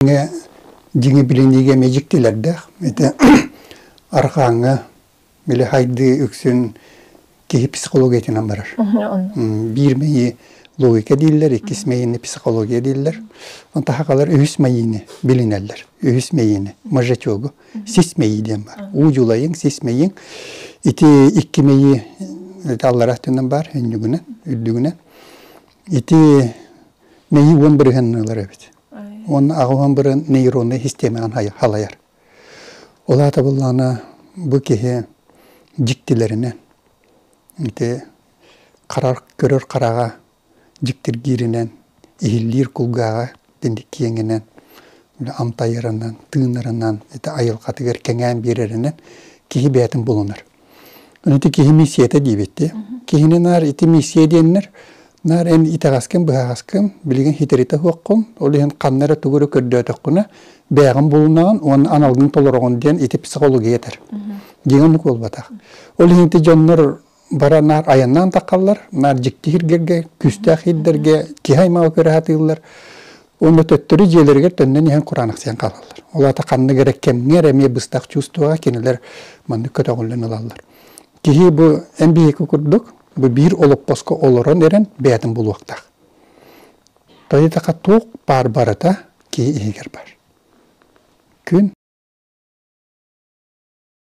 Дьиҥи билиниигэ эмиэ дьиктилэрдээх. Ити арҕааҥҥа били хайдыы үксүн киһи психологиятынан барар. Биир мэйии логика дииллэр, иккис мэйиини психология дииллэр. Онтон сахалар үһүс мэйиини билинэллэр. Үһүс мэйиини, мозжечогу, сис мэйии диэн баар. Уу дьулайыҥ, сис мэйиҥ. Ити икки мэйии аллара өттүнэн баар, өнньүгүнэн, үрдүгүнэн. Ити мэйии 10 бырыһыанныылар эбит. Уонна аҕыс бырын нейроннай систиэмэҕин халайар. Ол аата буоллаҕына бу киһи дьиктилэринэн ити харар көрөр хараҕа дьиктиргииринэн, иһиллиир кулгааҕа итинник киэҥинэн, амтайарынан, тыынарынан, ити айылҕатыгар кэҥээн биэрэринэн киһи бэйэтин булунар. Ити киһи миссията диэбит дии. Киһини наар ити миссия диэннэр наар эн итэҕэскин быһаҕаскын билигин хитэритэ суоххун, ол иһин ханна эрэ тугу эрэ көрдөөтөххүнэ бэйэҕин булунаҕын уонна аналгын толороҕун диэн ити психология этэр. Дьиҥэ оннук буолбатах. Ол иһин ити дьоннор бара наар айаннаан таххаллар, наар дьикти сиргэргэ, күүстээх сирдэргэ киһи аймаҕы көрө сатыыллар. Уонна төттөрү дьиэлэригэр төннөн иһэн кураанахсыйан хаалаллар. Ол аата ханнык эрэ кэмҥэ эрэ эмиэ быстах чувствоҕа кинилэр маннык көтөҕүллэн ылаллар. Киһи бу эн биһиги курдук бу биир олоппоско олорон эрэн бэйэтин булуохтаах. Тоҕо диэтэххэ туох баар барыта киһи иһигэр бар. Күн.